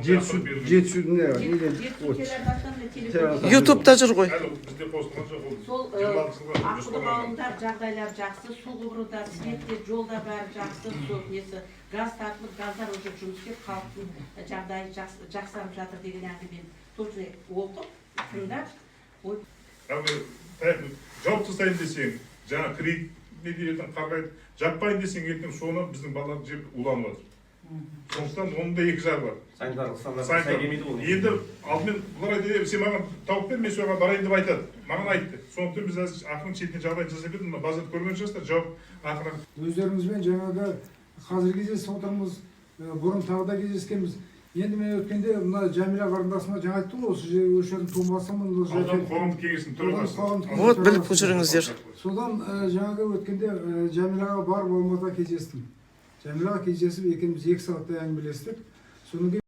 Ондай Жетісу, ақпарат берілген. Жетісу не неде? Жетісу Вот. телеарнасынан да телефон. Телеарнасынан. Ютубта жүр ғой. Әлі бізде қосылған жоқ ол. Сол 26 жылға Аққұдық жоспарланған. ауылында жағдайлар жақсы, су құбыры да, свет те, жол да, бәрі жақсы, сол несі, газ тартылып, газдар уже жұмыс істеп, халықтың жағдайы жақсарып жатыр деген әңгімені тоже оқып, тыңдап, ой. Яғни таяқ жауып тастайын десең, жаңа кредит не деп ертең қарғайды, жаппайын десең, ертең соны біздің балалар жеп, уланып жатыр. Сондықтан оның да екі жағы бар. Санитарлық стандартқа сай Санитар. келмейді ғой. Енді алдымен бұлар айтады: «Сен маған тауып бер, мен соған барайын», — деп айтады. Маған айтты. Сондықтан біз қазір ақырын шетінен жағдайын жасап едік, мына базарды көрген шығарсыздар, жауап ақырын. Өздеріңізбен жаңағы қазір кездесіп отырмыз, бұрын тағы да кездескенбіз. Енді мен өткенде мына Жәмила қарындасыма жаңа айттым ғой, осы жер, осы жердің тумасымын, осы Аудан жерде- қоғамдық кеңесінің Аудан төрағасы. қоғамдық кеңесінің Вот, біліп төрағасы. жүріңіздер. Содан жаңағы өткенде Жәмилаға барып, Алматыға кездестім. Жәмилаға кездесіп, екеуміз 2 сағаттай әңгімелестік. Содан кейін